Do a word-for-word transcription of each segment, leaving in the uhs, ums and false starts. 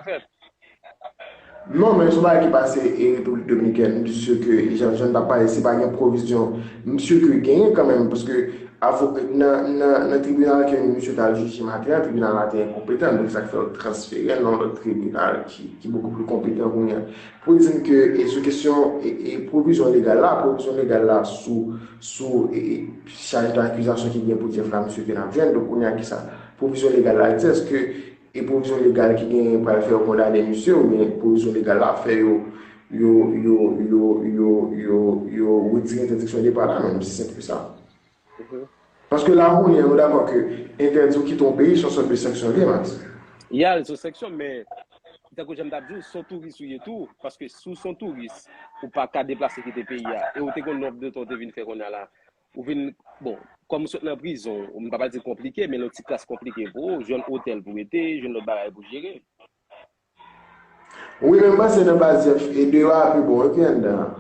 fèt. Non, men se yon bagay ki pase e Repiblik Dominikèn, m di sè ke jan, jan n t ap pale, si pa gen pwovizyon, m sè ke genyen kanmenm, paske avo-, nan, nan, nan tribinal ke misye t al jije maten an, tribinal la te enkonpetan, donk sa k fè yo transfere l nan yon lòt tribinal ki, ki bokou pli konpetan kounye a. Pou di m ke, e sou kesyon, e, e pwovizyon legal la, pwovizyon legal la sou, sou, e, e chaj dakizasyon ki gen pou Jeff la, misye vin ap jwenn, donk kounye a kisa pwovizyon legal la di, èske e pwovizyon legal ki genyen pral fè yo kondane misye, oubyen pwovizyon legal la fè yo, yo, yo, yo, yo, yo, yo retire entèdiksyon depa la, menm si senp ke sa. Paske la kounye a, nou dakò ke entèdi w kite yon peyi, se yon sòt de sanksyon l ye, Max. Ya, se yon sanksyon, men tankou jan m t ap di w, se yon touris ou ye tou, paske si w se yon touris, ou pa ka deplase kite peyi a, e w te gon nonb de tan w te vin fè kounye a la, ou vin, bon, kòm ou sot nan prizon, m pa pral di konplike, men yon ti kras konplike pou ou, jwenn otèl pou w rete, jwenn lòt bagay pou w jere. Wi, men m panse nan baz Jeff, e deyò a pi bon, epi anndan an.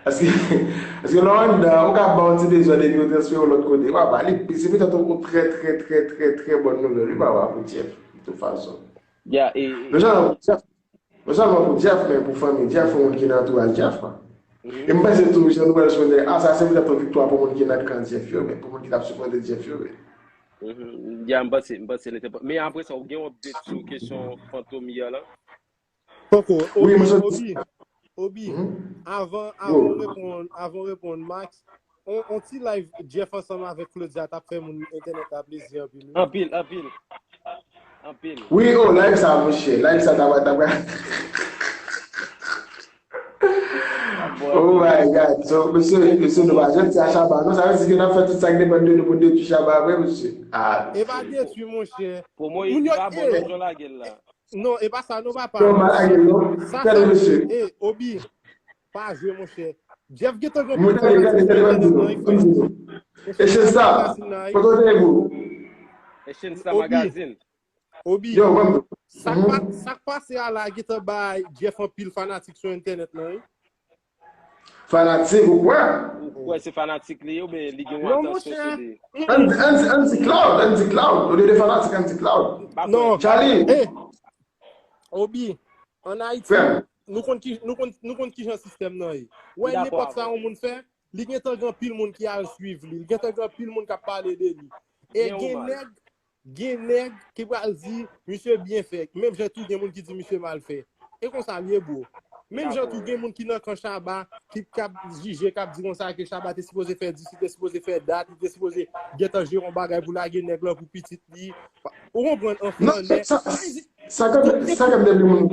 Paske, paske lè w anndan, ou ka ba yon ti dezòd epi yo transfere w lòt kote. Papa, li, se petèt yon trè, trè, trè, trè, trè bòn nouvèl, wi, papa, pou Jeff, de tout fason. Ya, e, e, Non sèlman pou Jeff, non sèlman pou Jeff, men pou fanmi Jeff, pou moun ki nan antouraj Jeff. E m panse tou, jan nou pral sipòte, a, sa se petèt yon viktwa pou moun ki nan kan Jeff yo, men pou moun ki t ap sipòte Jeff yo, men. Mhm. Ya, m panse, m panse li te pa. Men apre sa, ou gen yon update sou kesyon Fantom yè la? Poko, Obi, Obi, Obi, avan, avan w reponn, avan w reponn Max, on, on ti live Jeff ansanm avèk Claudia t ap fè moun entènèt la plezi anpil, wi. Anpil, anpil. Anpil. Wi, oh, live sa, monchè. Live sa, ta, ta, ta. Oh my God. So, mesye, mesye, nou pa janti a Shabba. Non, sa vle di ke n ap fè tout sa k depann de nou pou detwi Shabba apre, mesye. Ah, E pa detwi, monchè. Pou mwen, li pa bon, non, jan lage l la. Non, e pa sa, non, papa. Non, pa lage l, non. Sa, Tande, mesye. E, Obi, pa jwe, monchè. Jeff gentan gen Mwen, tande, tande, tande, ban m di nou, ban m di nou. E se sa, kote w te ye, bro? E Shensta Magazine. Obi, Yo, ban m di sa k pa, sa k pase a la, gentan bay Jeff anpil fanatik sou entènèt lan, wi. Fanatik ou kwè? Ou kwè se fanatik li ye, oubyen li gen yon atansyon sou li? Ann, ann, ann di Cloud, ann di Cloud. Olye de fanatik, ann di Cloud. Non. Charlie. Eh, Obi, ann Ayiti, nou konn ki, nou konn, nou konn kijan sistèm nan ye. Ou wè nenpòt sa yon moun fè, li gentan gen anpil moun ki al swiv li, li gentan gen anpil moun k ap pale de li. E gen nèg, gen nèg ki pral di misye byen fè, menm jan tou gen moun ki di misye mal fè. E konsa l ye, bro. Menm jan tou gen moun ki nan kan Shabba, ki, k ap jije, k ap di konsa ke Shabba te sipoze fè dis, li te sipoze fè dat, li te sipoze gentan jere yon bagay pou lage nèg lan pou pitit li. Ou konprann? Anfen, Non, sa, sa, sa k ap, sa k ap depi moun,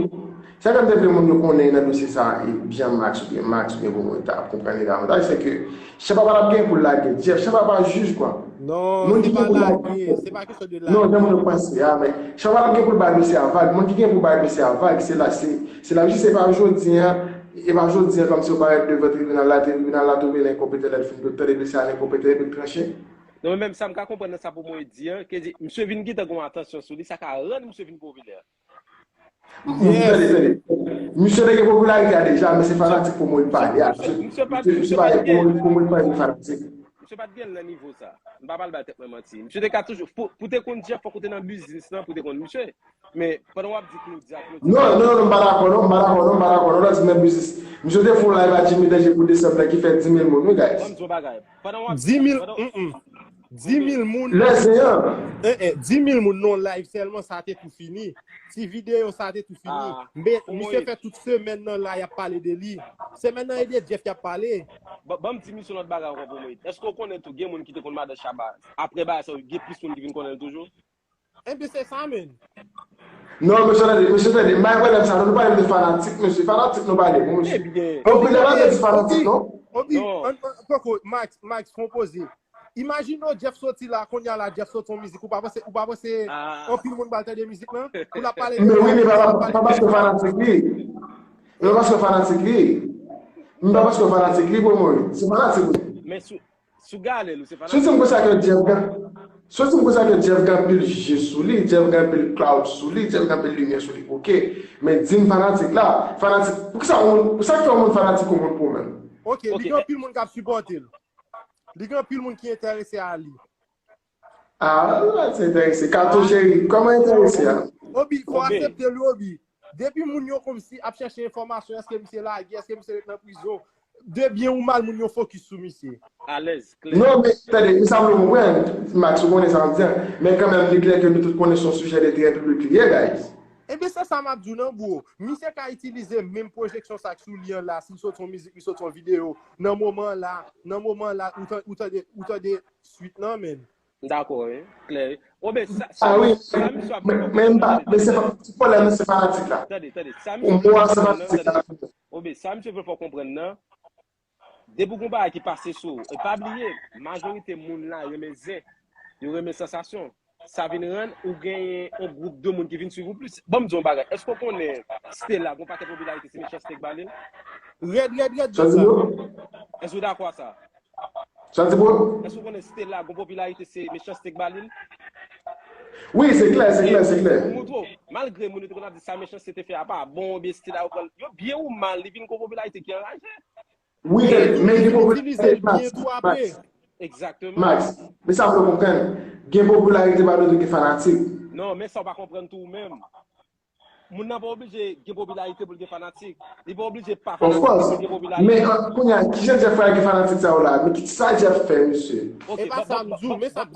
sa k ap depi moun yo konnen nan dosye sa, e, Jean Max oubyen Max oubyen pou mwen ta ap konprann li davantaj, se ke Shabba pa t ap gen pou l lage Jeff, Shabba pa jij, kwa. Non, se pa lage, se pa kesyon de lage. Non, jan moun yo panse a, men Shabba pa t ap gen pou l bay dosye a vag. Moun ki gen pou bay dosye a vag, se la, se, se la jis, se pa jodi a, e pa jodi a, kòmsi yo parèt devan tribinal la, tribinal la twouve l enkonpetan, lè l fin tande dosye a, l enkonpetan, epi l tranche. Non, men menm sa m ka konprann nan sa pou mwen di an, ke di, misye vin gentan gen yon atansyon sou li, sa ka rann misye vin popilè. Tande, tande. Misye te gen popilarite a deja, men se fanatik pou mwen pale a. Misye, misye pa gen pou mwen pale fanatik. Misye pa t gen nan nivo sa. M pa pral bay tèt mwen manti. Misye te ka toujou, pou, pou te konn Jeff, fòk ou te nan biznis lan, pou te konn misye. Men, pandan w ap di Claudia, Claudia. Non, non, non, m pa dakò, non, m pa dakò, non, m pa dakò, non, lè di nan biznis. Misye te fè yon live a Jimmy Danger pou desanm nan ki fè dis mil moun, wi, guys. Ban m di yon bagay. Pandan w ap di, dis mil moun. Dis mil moun. Lè se an. Eh, eh, dis mil moun nan live sèlman, sa te tou fini. Ti videyo sa te tou fini. Men misye fè tout semèn nan la, y ap pale de li. Semèn nan, e de Jeff y ap pale. Ban m di misye lòt bagay ankò pou mwen. Èske w konnen tou, gen moun ki te konn madan Shabba? Apre bagay sa, gen plis moun ki vin konnen l toujou? Enben, se sa menm. Non, mesye, tande, mesye, tande. M pa gen pwoblèm sa, non, nou pale de fanatik, mesye. Fanatik, nou pale, bon, mesye. Anpil de bagay di fanatik, non? Obi, poko, Max, Max, fè yon poze. Imajine w Jeff soti la, kounye a la, Jeff soti yon mizik, ou pa panse, ou pa panse anpil moun pral tande mizik lan? Pou l ap pale de... Men wi, men pa, pa, pa paske fanatik li. Men pa paske fanatik li. Men pa paske fanatik li, pou mwen. Se fanatik li. Men sou, sou Galil, ou se fanatik. Sou di m konsa ke Jeff gen, sou di m konsa ke Jeff gen anpil je sou li, Jeff gen anpil clout sou li, Jeff gen anpil limyè sou li, oke. Men di m fanatik la, fanatik, poukisa yon moun, sa k fè yon moun fanatik yon moun pou menm? Oke, li gen anpil moun k ap sipòte l. Li gen anpil moun ki enterese a li. Ah, se enterese. Kato cheri, kòman enterese a? Obi, fò aksepte l, Obi. Depi moun yo kòmsi ap chèche enfòmasyon, èske misye lage, èske misye ret nan prizon? De byen ou mal, moun yo fokis sou misye. Alèz, klè. Non, men tande, e sa m vle konprann, Max, ou konnen sa m di an. Men kanmenm, li klè ke nou tout konnen se yon sijè denterè piblik li ye, guys. Ebyen, se sa m ap di w nan, bro. Misye ka itilize menm pwojeksyon sa k sou li an la, si l sot yon mizik, li sot yon videyo, nan moman la, nan moman la, ou tande, ou tande swit lan, men. Dakò, wi. Klè. Obe, sa, Ah wi, sa misye ap men men m pa, men se pa, ti pwoblèm nan se fanatik la. Tande, tande. Sa Pou misye mwen, se fè fanatik la. Obe, sa misye fè fò konprann nan. Depi w gon bagay ki pase sou ou, e pa bliye, majorite moun la renmen zen, yo renmen sansasyon. Sa vin rann ou genyen yon gwoup de moun ki vin swiv ou plis. Ban m di yon bagay, èske w konnen Stella gon pakèt popilarite se mechanste k ba li l? Rèd, rèd, rèd, Sa di sa. Bro? Èske w dakò a sa? Sa di Bro? Èske w konnen Stella gon popilarite se mechanste k ba li l? Wi, se klè, se klè, se klè. Pou moutre w, malgre moun yo te konn ap di sa mechanste te fè a pa bon, oubyen Stella yo pran l, yo byen ou mal, li vin gon popilarite ki anraje. Wi, men gen Itilize l byen popilarite, tou apre. Egzakteman. Max, men sa pou konprann. Gen popilarite pa bezwen gen fanatik. Non, men sa w pa konprann tou ou menm. Moun nan pa oblije gen popilarite pou l gen fanatik. Li pa oblije pa Of fanatik course. Pou l gen popilarite. Men uh, kounye a, kijan Jeff fè gen fanatik sa yo la? Men ki sa Jeff fè, mesye? Ok, E pa ban- sa ban- m di w, ban- men sa ban-